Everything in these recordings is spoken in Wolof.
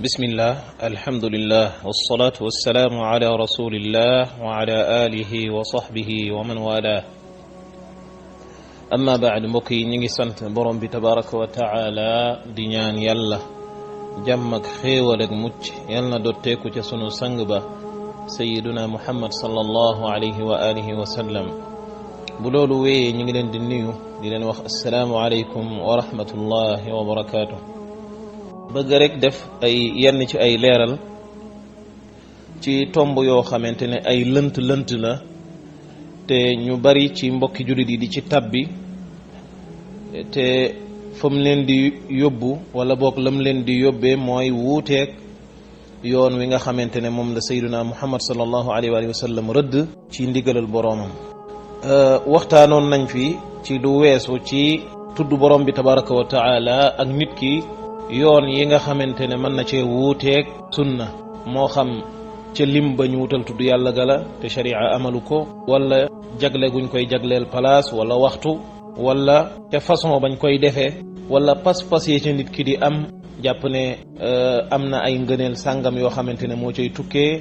bismillah alhamdulillah wassalatu wassalaamu ala rasulillah wa ala alihi wa sahbihi wa man wala amma baad mbokk yi ñu ngi sant borom bi tabaraka wa taala di ñaan yàlla jàmm ak xéewal ak mucc yal na dotteeku ca sunu sang ba sayiduna muhammad sallallahu alayhi wa alihi wa sallam bu loolu wéyee ñu ngi leen di nuyu di leen wax assalaamu alaykum wa rahmatullahi wa barakatuh bëgg rek def ay yenn ci ay leeral ci tomb yoo xamante ne ay lënt la te ñu bari ci mbokki jullit yi di ci tabbi te fam leen di yóbbu wala boog lam leen di yóbbee mooy wuuteeg yoon wi nga xamante ne moom la sayyiduna muhammad sallallahu alayhi wa sallam rëdd ci ndigalal boroomam waxtaanoon nañ fi ci lu weesu ci tudd borom bi tabaraka wa taala ak nit ki yoon yi nga xamante ne mën na cee wuuteeg sunna moo xam ca lim ba ñu wutal tudd yàlla gala te sharia amalu ko wala jagle guñ koy jagleel place wala waxtu wala ca façon bañ koy defee wala pas-pas yi ca nit ki di am jàpp ne am na ay ngëneel sàngam yoo xamante ne moo cay tukkee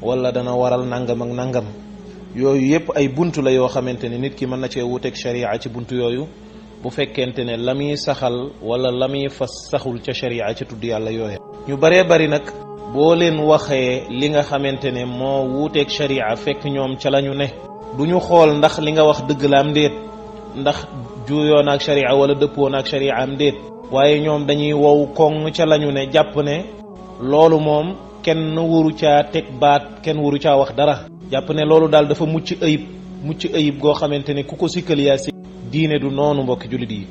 wala dana waral nangam ak nangam yooyu yépp ay buntu la yoo xamante ne nit ki mën na cee wuuteeg sharia ci buntu yooyu bu fekkente ne la muy saxal wala la muy fas saxul ca sharia ca tudd yàlla yooya ñu baree bari nag boo leen waxee li nga xamante ne moo wuuteeg sharia fekk ñoom ca lañu ne du ñu xool ndax li nga wax dëgg la am déet ndax juuyoo naag sharia wala dëppoo naag sharia am déet waaye ñoom dañuy wow koŋ ca lañu ne jàpp ne loolu moom kenn waru caa teg baat kenn waru caa wax dara jàpp ne loolu daal dafa mucc ayib goo xamante ne ku ko sikkal yaa si diine du noonu mbokki jullit yi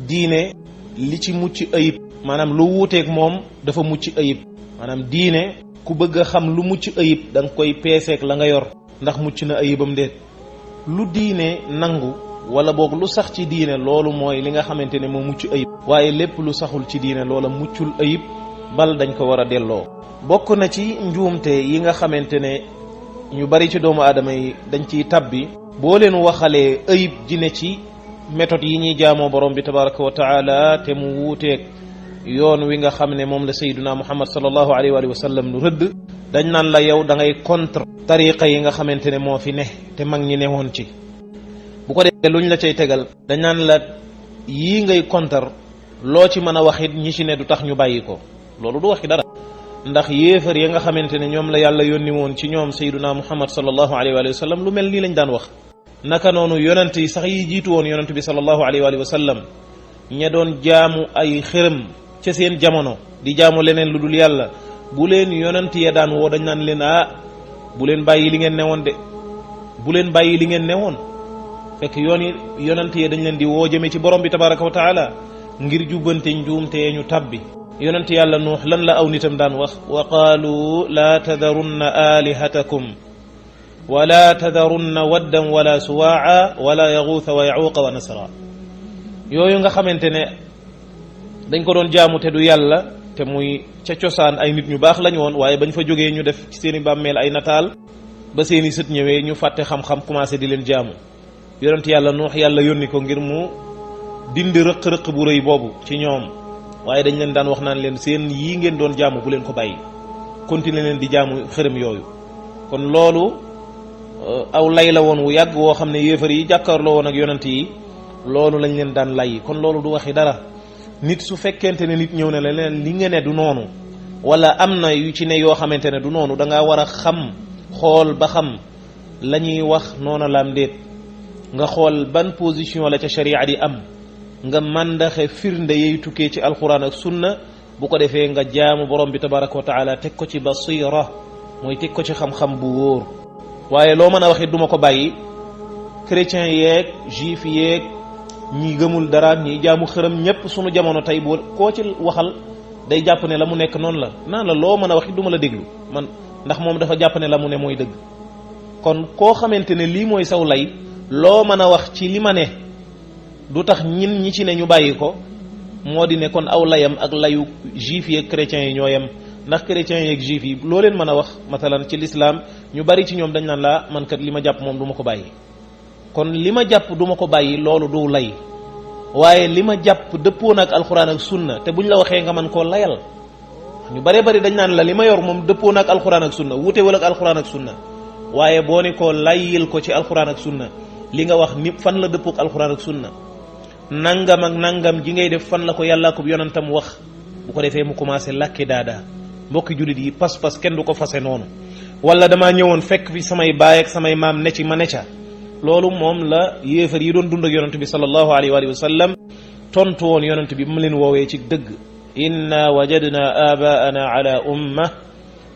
diine li ci mucc ayib maanaam lu wuuteeg moom dafa mucc ayib maanaam diine ku bëgg a xam lu mucc ayib da nga koy peeseek la nga yor ndax mucc na ayibam déet lu diine nangu wala boog lu sax ci diine loolu mooy li nga xamante ne moo mucc ayib waaye lépp lu saxul ci diine loola muccul ayib bal dañ ko war a delloo bokk na ci njuumte yi nga xamante ne ñu bari ci doomu aadama yi dañ ciy tabbi boo leen waxalee ayib ji ne ci méthode yi ñuy jaamoo borom bi tabaraka wa taala te mu wuuteeg yoon wi nga xam ne moom la sayyiduna muhammad sallallahu alayhi wa sallam nu rëdd dañ naan la yow da ngay contre tariqa yi nga xamante ne moo fi ne te mag ñi newoon ci bu ko defee luñ la cay tegal dañ naan la yii ngay contre loo ci mën a wax it ñi ci ne du tax ñu bàyyi ko loolu du waxi dara ndax yéefar ya nga xamante ne ñoom la yàlla yónni woon ci ñoom sayyiduna muhammad sallallahu alayhi wa sallam lu mel nii lañ daan wax naka noonu yonent yi sax yi jiitu woon yonent bi sallallahu alayhi wa sallam ña doon jaamu ay xërëm ca seen jamono di jaamu leneen lu dul yàlla bu leen yonent ya daan woo dañ naan leen bu leen bàyyi li ngeen newoon de bu leen bàyyi li ngeen newoon fekk yonent ya dañ leen di woo jëme ci borom bi tabaraka wa taala ngir jubbante njuumte ñu tabbi yonent yàlla nuux lan la aw nitam daan wax wa qaalu laa tadarunna alihatakum wala tadarunna waddan wala suwaa wala yaxuuta wa yaxuuqa wa nasra yooyu nga xamante ne dañ ko doon jaamu te du yàlla te muy ca cosaan ay nit ñu baax lañu woon waaye bañ fa jógee ñu def ci seeni bàmmeel ay nataal ba seeni sët ñëwee ñu fàtte xam-xam commencé di leen jaamu yonent yàlla nuux yàlla yónni ko ngir mu dindi rëq-rëq bu rëy boobu ci ñoom waaye dañ leen daan wax naan leen seen yii ngeen doon jaamu bu leen ko bàyyi continuer leen di jaamu xërëm yooyu kon loolu aw lay la woon wu yàgg woo xam ne yéefar yi jàkkaarloo woon ak yonent yi loolu lañ leen daan lay kon loolu du waxi dara nit su fekkente ne nit ñëw ne la leen li nga ne du noonu wala am na yu ci ne yoo xamante ne du noonu da ngaa war a xam xool ba xam la ñuy wax noona laam déet nga xool ban position la ca sharia di am nga màndaxe firnde yey tukkee ci alquran ak sunna bu ko defee nga jaamu borom bi tabaraka wa taala teg ko ci basira mooy teg ko ci xam-xam bu wóor waaye loo mën a waxit duma ko bàyyi chrétien yeeg juif yeeg ñi gëmul dara ñi jaamu xërëm ñépp sunu jamono tey boo koo ci waxal day jàpp ne la mu nekk noonu la naan la loo mën a waxit duma la déglu man ndax moom dafa jàpp ne la mu ne mooy dëgg kon koo xamante ne lii mooy saw lay loo mën a wax ci li ma ne du tax ñi ci ne ñu bàyyi ko moo di ne kon aw layam ak layu juif yeeg chrétiens yi ñoo yem ndax chrétiens yeeg juif yi loo leen mën a wax matalan ci l'islam ñu bari ci ñoom dañ naan laa man kat li ma jàpp moom du ma ko bàyyi kon li ma jàpp du ma ko bàyyi loolu du lay waaye li ma jàpp dëppoon ak alxuraan ak sunna te buñ la waxee nga mën koo layal ñu bare bari dañ naan la li ma yor moom dëppoo na ak alxuraan ak sunna wuute wala ak alxuraan ak sunna waaye boo ni ko layyil ko ci alxuraan ak sunna li nga wax ni fan la dëppook alxuraan ak sunna nangam ak nangam ji ngay def fan la ko yàllaa ko yonentam wax bu ko defee mu commencé làkki daadaa mbokki jullit yi pas-pas kenn du ko fase noonu wala damaa ñëwoon fekk fi samay baay ak samay maam ne ci ma ne ca loolu moom la yéefar yi doon dund ak yonent bi sallallahu alayhi wa sallam tontu woon yonent bi ba mu leen woowee ci dëgg inna wajadna abaana ala umma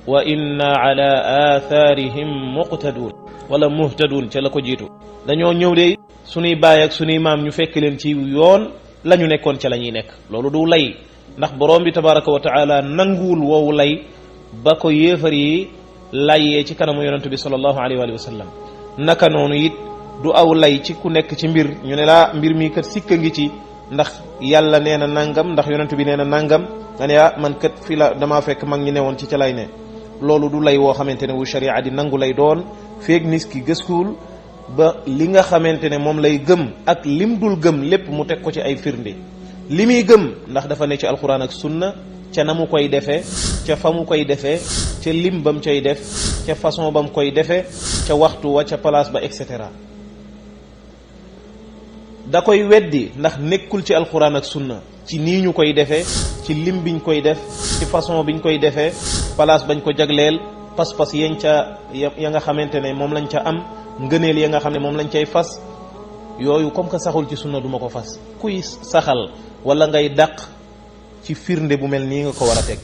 wa inna ala atharihim muqtadun wala muhtadun ca la ko jiitu dañoo ñëw de sunuy baay ak sunuy maam ñu fekk leen ci yoon la ñu nekkoon ca la ñuy nekk loolu du lay ndax borom bi tabaraka wa taala nanguwul woowu lay ba ko yéefar yi layee ci kanamu yonent bi sallallahu alayhi wa sallam naka noonu it du aw lay ci ku nekk ci mbir ñu ne laa mbir mi kat sikka ngi ci ndax yàlla nee na nangam ndax yonent bi nee na nangam nga ne man kat fii la damaa fekk mag ñi newoon ci ca lay ne loolu du lay woo xamante ne wu sharia di nangu lay doon feeg nis ki gëstuwul ba li nga xamante ne moom lay gëm ak lim dul gëm lépp mu teg ko ci ay firnde li muy gëm ndax dafa ne ci alquran ak sunna ca na mu koy defee ca fa mu koy defee ca lim bam cay def ca façon bam koy defee ca waxtu wa ca place ba et cetera da koy weddi ndax nekkul ci alquran ak sunna ci nii ñu koy defee ci lim biñ koy def ci façon biñ koy defee place bañ ko jagleel pas-pas yañ ca ya nga xamante ne moom lañ ca am ngëneel ya nga xam ne moom lañ cay fas yooyu comme que saxul ci sunna duma ko fas kuy saxal wala ngay dàq ci firnde bu mel nii nga ko war a teg